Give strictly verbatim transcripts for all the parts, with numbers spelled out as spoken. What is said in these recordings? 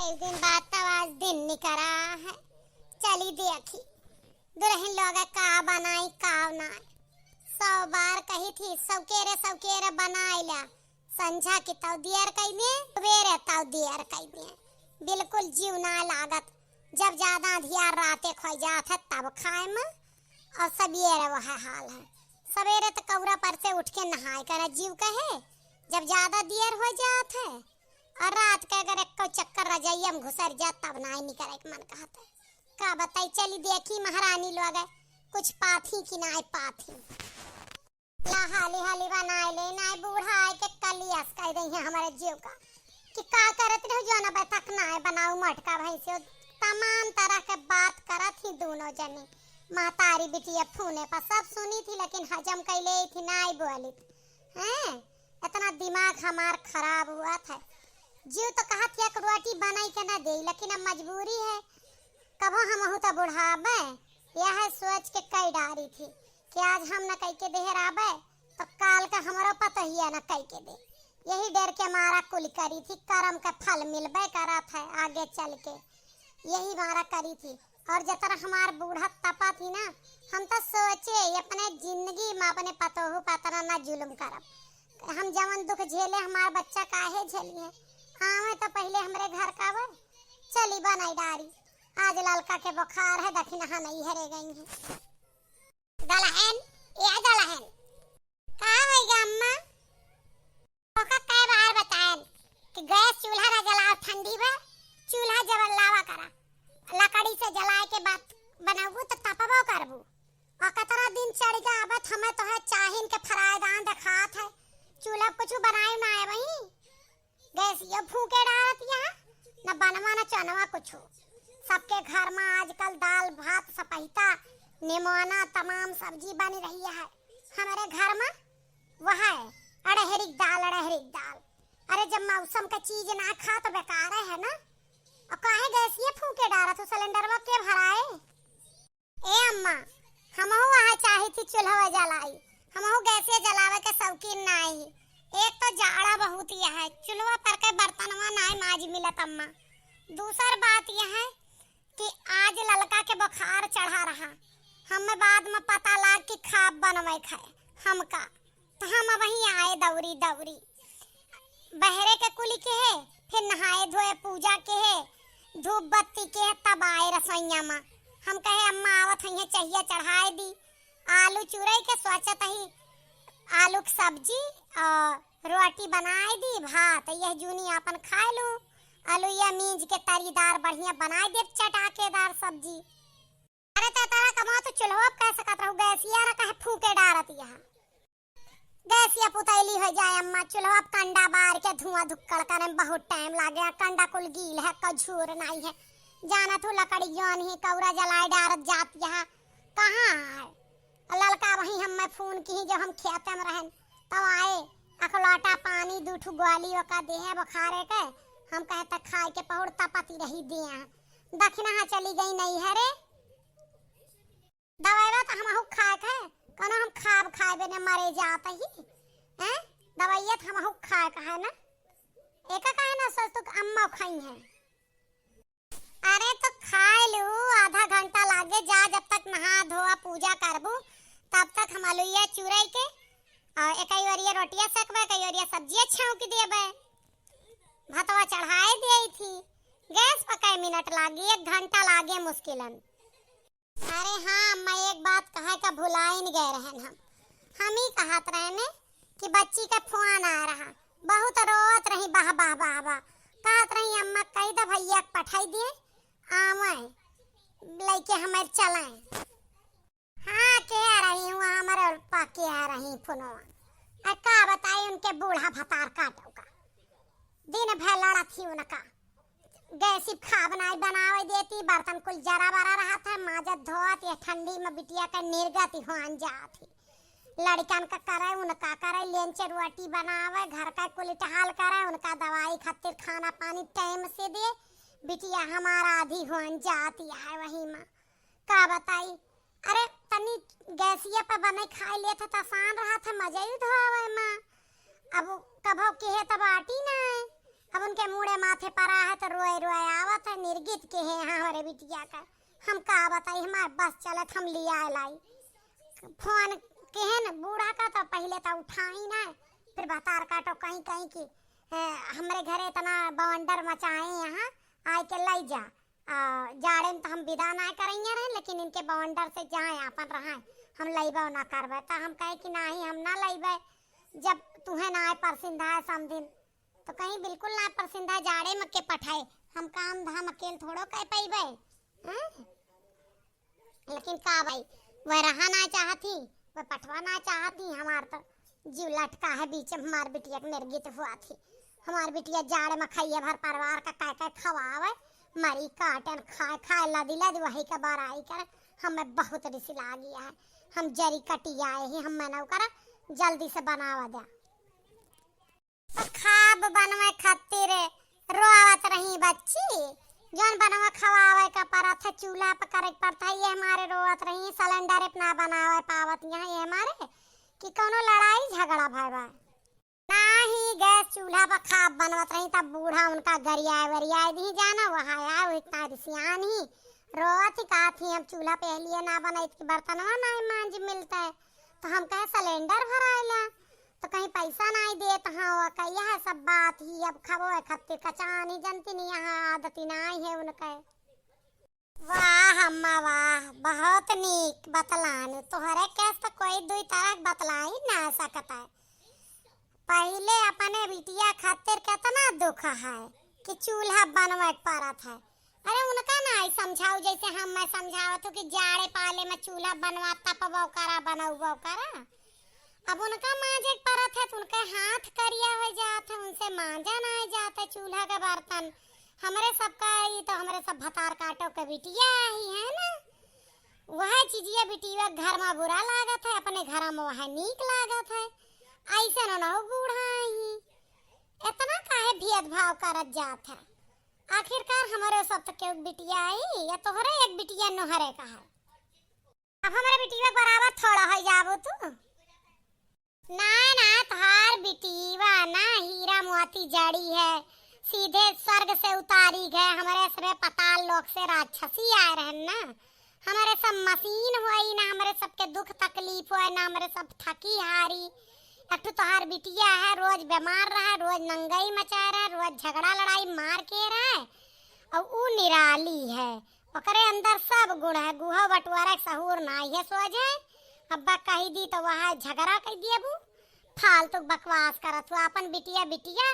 एक दिन बाद तो आज दिन निकरा है। चली देखी दुल्हन लोग का बनाई का नाय। सौ बार कही थी सौकेरे सौकेरे बनाई ला, संझा की तौ दियर कई में, सवेरे तौ दियर कई में, बिल्कुल जीव ना लागत। जब ज्यादा अंधियार राते खोई जात है तब खाए में, और सवेरे वह हाल है। सवेरे तो कौरा पर से उठ के नहाए करा जीव कहे, जब ज्यादा दियर हो जात है और रात के अगर एक चक्कर रजाइया में घुसर जात तब नाय निकरे के मन कहत है। का बताई, चली देखी महारानी लोग कुछ पाथी कि नाय पाथी। ला हाली हाली बनाए ले, नाय बूढ़ा आए के कलियास कह दई है हमारे जीव का कि का करत रहो जो ना तक नाय बनाऊ मटका भैंसे। तमाम तरह के बात करत ही दोनों जनी, महतारी बिटिया फोने पर सब सुनी थी लेकिन हजम कैले थी नाय बोली थी। हैं, इतना दिमाग हमार खराब हुआ था। जीव तो कहत एक रोटी बनाई के ना दे, लेकिन अब मजबूरी है, कबो हमहू तो बुढ़ाबे। यह सोच के कई डारी थी कि आज हम न कई के देहराबे तो काल का हमरो पतोहिया न कई के दे। यही डर के मारा कुल करी थी, करम का फल मिलबे करत है आगे चल के, यही मारा करी थी। और जतरा हमार बूढ़ा तपा थी ना, हम तो सोचे अपने जिंदगी में अपने पतोहू पतरा ना जुल्म करब। हम जवन दुख झेले हमार बच्चा काहे झेली है? आवे तो पहले हमरे घर का आवे। चली बनाई डारी, आज ललका के बुखार है, दखिनहा नहीं हरे गई है। दलहन, ए दलहन, का होई गा अम्मा? ओका कै बार बताएन कि गैस चूल्हा ना जलाओ, ठंडी बा, चूल्हा जवन लावा करा, लकड़ी से जलाए के बात बनाबू तो तपबो करबू। और कतना दिन चढ़ गा, अब हमें तो है चाहिन के फरायदान देखात है, चूल्हा कुछ बनाए ना है वही। गैसियो फूके डारत यहाँ, न बनवा न चनवा कुछ। सबके घर में आजकल दाल भात सपहिता निमोना तमाम सब्जी बन रही है। हमारे घर में वह है अड़हरी क दाल, अड़हरी क दाल। अरे जब मौसम का चीज ना खा तो बेकार है ना। और काहे गैसिये फूके डारत हो, सिलेंडरवा के भराए? ए अम्मा, हमहू वहाँ चाही थी चूल्हा जलाई, हमहू गैसे जलावे के शौकीन नाई। एक तो जाड़ा बहुत ही है, चूल्हा पर के बर्तनवा नाई माज मिलत अम्मा। दूसर बात यह है कि आज ललका के बुखार चढ़ा रहा, हमें बाद में पता लाग कि खाब बनवे खाए हमका। तो हम अबहीं आए दौरी दौरी, बहरे के कुली के है, फिर नहाए धोए पूजा के है, धूप बत्ती के है, तब आए रसोइया में। हम कहे अम्मा आवत हइहे चहिया चढ़ाए दी। आलू चुरई के सोचत ही आलू के सब्जी और रोटी बनाए दी, भात यह जूनी आपन खाए लू। आलू या मींज के तरीदार बढ़िया बनाए दे, चटाकेदार सब्जी। अरे तो तारा कमा तो चूल्हो पे कह सकत रहू, गैसिया ना कहे फूके डारत यहाँ। गैसिया पुतैली हो जाए अम्मा, चूल्हो पे कंडा बार के धुआं धुक्कड़ करे में बहुत टाइम लागे। कंडा कुल गील है, कझूर नाई है। जाना तू लकड़ी जौन ही कौरा जलाए डारत जात यहाँ कहाँ है? ललका वहीं हम मैं फोन की जो हम खेते में रहन, तब आए अखलोटा पानी दू ठू गोली ओका देहे बुखारे के। हम कहे त खाए के पहुड़ तपती रही दिया। दखिनहा चली गई नहीं है रे। दवाइवा तो हमहू खाए के, कौनो हम खाब खाए बिना मरे जात ही, हैं? दवाइया तो हमहू खाए का है ना, एका काहे ना सोच तू कि अम्मा खाई है। अरे तो खाए लू, आधा घंटा लागे जा, जब तक नहा धोआ पूजा करबू, तब तक हम अलुइया चुरई के और एक ओरिया रोटिया सकबे, एक ओरिया सब्जिया छौंक देबे, भतवा चढ़ाए दिए थी। गैस पर कई मिनट लागी, एक घंटा लागे मुश्किलन। अरे हाँ अम्मा, एक बात कहे का भुलाइन गए रहन हम। हम ही कहत रहने कि बच्ची का फोन आ रहा, बहुत रोवत रही, बाह, बाह, बाह, बाह। कहत रही, "अम्मा, कही द भैया के पठाई दिए, आवे, लइके हमार चलाए।" हाँ, कह रही हूँ, हमारे अल्पा कह रही फोनवा। आ का बताई उनके बूढ़ा भतार काटो का। दिन भर लड़त ही उनका। गैस पे खाब नाई बनावे देती, बर्तन कुल जरा बरा रहत है, माजत धोत, ये ठंडी में बिटिया के निर्गति होन जात ही। लड़कन का करे, उनका करे, लेंचे रोटी बनावे, घर का कुल टहाल करे, उनका दवाई खातिर खाना पानी टाइम से दे, बिटिया हमारा आधी होन जाती है वही में। का बताई, अरे तनी गैसिया पे बने खाए लेत है त आसान रहत है, मजा ही उठावे में। अब कभो किहे तब आटी ना है, अब उनके मूड़े माथे परा है तो रोए रोए त निर्गित के है, हाँ, हमरे बिटिया का। हम का बताई, हमार बस चलत, हम लिया लाई। फोन केहन बूढ़ा का तो पहिले तो उठाई ना, फिर भतार काटो कहीं कहीं की, "ए, हमरे घरे इतना बवंडर मचाए यहाँ, आए के लई जा।" आ, जाड़े में तो हम विदा ना करइया रहे, लेकिन इनके बवंडर से जहाँ आपन रहा, हम लइबो ना करबे। तो हम कहे कि नाही, हम ना लइबे, जब तुहे ना आए परसिंधा है समधिन। तो कहीं बिल्कुल ना परसिंधा, जाड़े में के पठाए, हम काम धाम अकेल थोड़ो कर पइबे, हैं? लेकिन का भाई, वह रहा ना चाहत ही, वह पठवा ना चाहत ही। हमार तो जीव लटका है बीच में, हमार बिटिया के निर्गित हुआ थी। हमार बिटिया जाड़ में खाइए भर परिवार का काय काय खवावे, मरी काटन खाए खाए लदी लदी वही का बड़ाई करे। हमें बहुत रिस लागी है, हम जरी कटी आए ही, हम मनऊ करा जल्दी से बनावा द्या। तो खाब बनवे खातिर रोआवत रही बच्ची, जौन बनवा खवावे का परत है, चूल्हा पर करे के पड़त है, ये हमारे रोवत रही, सिलेंडर अपना बनावे पावत यहाँ, ये हमारे कि कौनो लड़ाई झगड़ा भय बा। नाही गैस चूल्हा पर खाब बनवत रही, तब बूढ़ा उनका गरियाए वरियाए दी जाना, वहाँ आए, वो इतना रिसियान ही रोवत ही, कहत ही, "हम चूल्हा पे लिए ना बनैत कि बर्तनवा ना मांज मिलता है।" तो हम कहे, "सिलेंडर भराए ला।" तो कहीं पैसा नाई देत हाँ, वो कहिया है सब बात ही, अब खबो है खत्तिर कचानी जनती नहीं, यहाँ आदती नाई है उनके। वाह अम्मा वाह, बहुत नीक बतलान, तोहरे कैस तो कोई दुई तरह के बतलाई ना सकता है। पहिले अपने बिटिया खातिर कितना दुख है कि चूल्हा बनवे के पड़त है, अरे उनका नाई समझाऊ, जैसे हम मैं समझावत हूँ कि जाड़े पाले में चूल्हा बनवा, तपबो करा, बनौबो करा। अब उनका मांजे के परत है तो उनके हाथ करिया हो जात है, उनसे मांजा नाई जात है चूल्हा का बर्तन। हमरे सबका ई तो हमरे सब भतार काटो के बिटिया ही है ना, वह चीजिया बिटिया घर में बुरा लागत है, अपने घर में वह नीक लागत है। ऐसे न हो बूढ़ा ही, इतना काहे भेदभाव करत जात है? आखिरकार हमरे सब तो केहू बिटिया आई, या तोहरे एक बिटिया नोहरे का है। अब हमरे बिटिया के बराबर थोड़ा हो जाबू तू। ना, ना, तोहार बिटिया ना हीरा मोती जड़ी है, सीधे स्वर्ग से उतारी गए। हमरे सबे पाताल लोक से राक्षसी आए रहन ना, हमरे सब मशीन होई ना, हमरे सबके दुख तकलीफ होए ना, हमरे सब थकी हारी। एक ठो तोहार बिटिया है, रोज बीमार रहे, रोज नंगई मचाए रहे, रोज झगड़ा लड़ाई मार के रहे, और ऊ निराली है, ओकरे अंदर सब गुण है, गुहो बटुआरे सहूर नाई है सोझे। अब्बा कही दी तो वह झगड़ा कर दिए बू, फालतू बकवास करत हुआ, अपन बिटिया बिटिया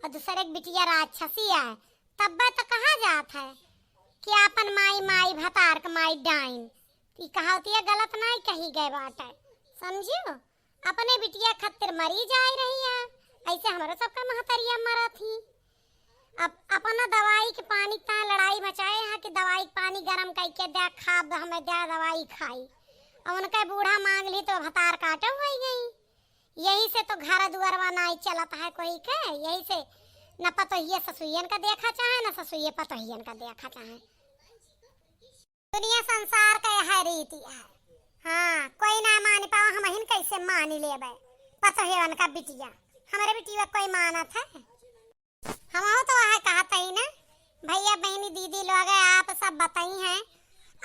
और दूसरे के बिटिया राक्षसी है, तब्बे तो कहा जात है कि आपन माई माई भतार के माई डाइन। ई कहावतिया गलत नाई कही गए बाटे, समझियो? अपने बिटिया खातिर मरी जाए रही है, ऐसे हमरो सबका महतरिया मरत ही। अब अपना दवाई के पानी ता लड़ाई मचाए है कि दवाई के पानी गरम करके द्या, खाब हमें द्या, दवाई खाई। और उनका बूढ़ा मांग ली तो भतार काटो हो गई। यही से तो घर दुआरवा नाई चलत है कोई के, यही से न पतोहिया ससुइयन का देखा चाहे, न ससुइये पतोहियन का देखा चाहे। दुनिया संसार का यह रीति है। हाँ, कोई ना मानी पावा, हमहिन कैसे मानी लेबे? पतोहियन का बिटिया, हमरे बिटिया कोई मानत है? हमहू तो वह कहत ही ना, भैया बहनी दीदी लोग आप सब बताई हैं,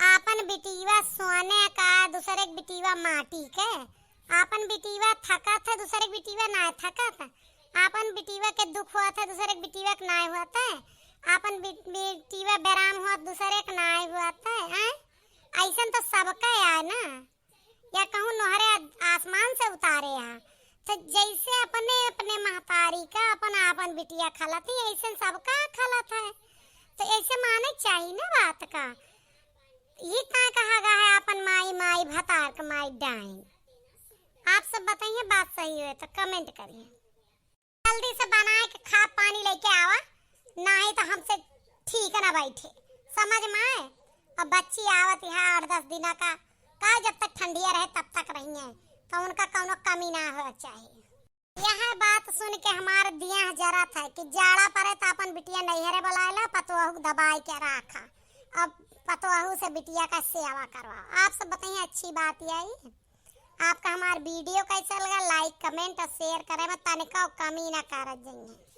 आपन बिटिया सोने का दूसरे के बिटिया माटी के, आपन बिटिया थकत है दूसरे के बिटिया ना थकत, आपन बिटिया के दुख होत है दूसरे के बिटिया के ना होत है, आपन बि-, बिटिया बेराम होत दूसरे के ना होत है, हैं? ऐसन तो सबका है ना। या कहूँ नोहरे आ-, आसमान से उतारे हा। तो जैसे अपने अपने महतारी का अपन आपन बिटिया खलत ही, ऐसे सबका खलत है। तो ऐसे माने चाहिए ना बात का। ये का कहा गया है, अपन माई माई भतार का माई डाइन। आप सब बताइए, बात सही हुए तो comment करिए। जल्दी से बनाए के खा पानी लेके आवा, नाही तो हमसे ठीक ना बैठे, समझ में आए? अब बच्ची आवत यहाँ आठ दस दिना का, का जब तक ठंडिया रहे तब तक रही है, तो उनका कौनो कमी ना हो चाहिए। यह बात सुन के हमार दिया जरा था कि जाड़ा पड़े तो अपन बिटिया नैहरे बुलाए ला, पतोहू दबाई के रखा, अब पतोहू से बिटिया का सेवा करवा। आप सब बताइए, अच्छी बात यही। आपका हमार video कैसा लगा, like, comment और share करे में तनिको कमी ना करत जाइए।